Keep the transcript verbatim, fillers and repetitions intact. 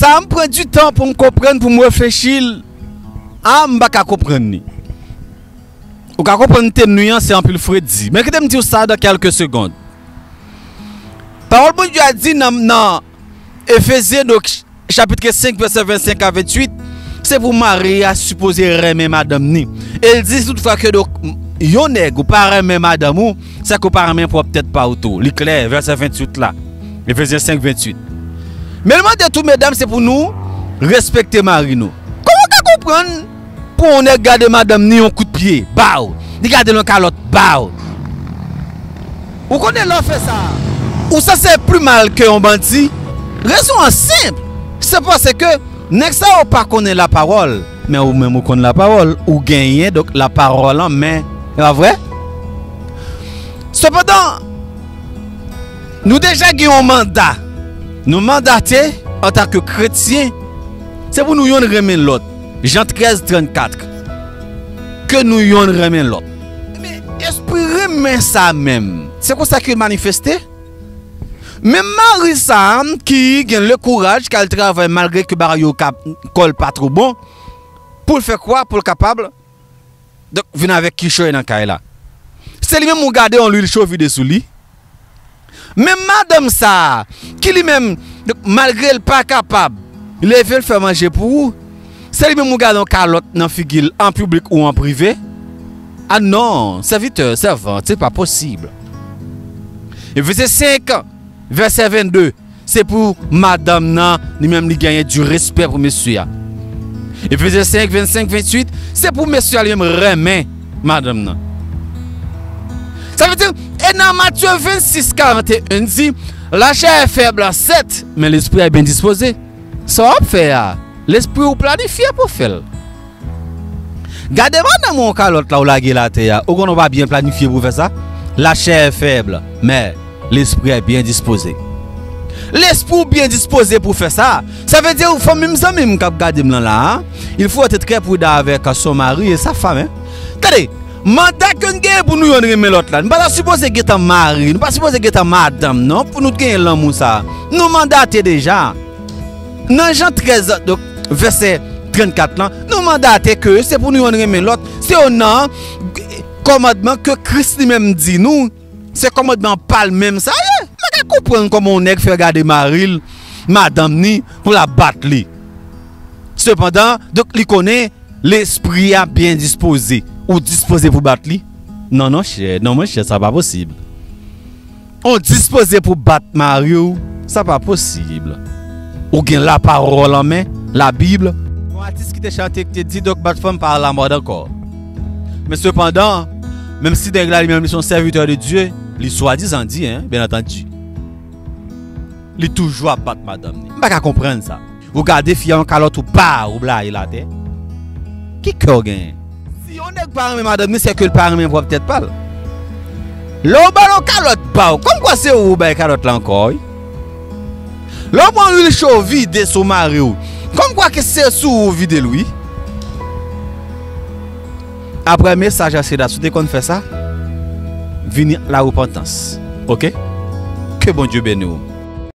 A, m pran di tan pou m konprann, pou m reflechi l. A, m pa ka konprann li. Ou ka konprann m te nwi an, se anpil fredi. Men kite m di w sa dan kèlke segond. Pawòl Bondye a di nan, nan Efezyen, donk, chapit senk, vèsè vennsenk a venntuit, se pou mari a sipoze renmen madanm ni. E l di, si toutfwa ke, donk, yon nèg ou pa renmen madanm ou, se ke w pa renmen pwòp tèt pa w tou. Li klè, vèsè venntuit la. Efezyen senk venntuit. Men l mande tou, medam, se pou nou respekte mari nou. Kòman w ka konprann pou yon nèg gade madanm ni yon kout pye, baw, li gade l yon kalòt, baw? Ou konnen lè w fè sa, ou sanse pli mal ke yon bandi. Rezon an senp, se paske nèg sa yo pa konnen lapawòl, men ou menm ou konn lapawòl, ou genyen, donk, lapawòl an men, e pa vre? Sepandan, nou deja gen yon manda. Nou mandate antanke kretyen, se pou nou yonn renmen lòt. Jan trèz trannkat. Ke nou yonn renmen lòt. Men espri renmen sa menm, se konsa ke l manifeste? Menm mari sa a ki gen le kouraj k al travay malgre ke bagay yo ka, kò l pa twò bon, pou l fè kwa, pou l kapab donk, vin avèk kichòy nan kay la. Se li menm ou gade yon lwil cho vide sou li. Menm madanm sa a, ki li menm, donk, malgre l pa kapab leve l fè manje pou ou, se li menm ou gade yon kalòt nan figi l an piblik ou an prive. A non, sèvitè, sèvant, se pa posib. Efezyen senk, vèsè vennde. Se pou madanm nan, li menm li genyen di respè pou mesye a. Efezyen senk, vennsenk, venntuit, se pou mesye a li menm renmen madanm nan. Sa vle di, e nan Matye vennsis, karanteyen di, la chair est faible, certes, men lespri a byen dispoze. Sa w ap fè a, lespri w planifye pou w fè l. Gade madanm ou yon kalòt la ou lage l atè a. Ou konnen w pa byen planifye pou w fè sa. La chair est faible, mais l'esprit est bien disposé. Lespri w byen dispoze pou w fè sa. Sa vle di, ou fanmi m, zanmi m k ap gade m lan la a, il faut être très prudent avec son mari et sa femme, hein. Tande, manda ke n genyen pou nou yonn renmen lòt la, nou pa ta sipoze gentan mari, nou pa sipoze gentan madanm, non, pou nou t genyen lanmou sa a. Nou mandate deja. Nan Jan trèz, donk, vèsè trannkat lan, nou mandate ke se pou nou yonn renmen lòt. Se youn nan kòmandman ke Kris li menm di nou, se kòmandman pa l menm sa ye. M pa ka konprann kòman yon nèg fè gade mari l, madanm ni, pou l ap bat li. Sepandan, donk, li konnen lespri a byen dispoze. Ou dispoze pou bat li? Non, non, chè, non, monchè, sa pa posib. Ou dispoze pou bat mari w, sa pa posib. Ou gen lapawòl an men, Labib. Yon atis ki te chante, ki te di, donk, bat fanm pa alamòd ankò. Men sepandan, menm si nèg la li menm li se yon sèvitè de Dye, li swadizan di, hein, byen antandi, li toujou ap bat madanm ni. M pa ka konprann sa. Ou gade fi a yon kalòt, ou pa, ou blayi l atè. Ki kè w genyen? Si yon nèg pa renmen madanm ni, se ke l pa renmen pwòp tèt pa l. Lè w ba l yon kalòt, ba w, kòmkwa se ou ou bay kalòt la ankò, wi. Lè w pran lwil cho vide sou mari w, kòmkwa ke se sou ou ou vide l, wi. Aprè mesaj a, se la, si w te konn fè sa, vini la repantans. Oke? Ke Bondye beni w.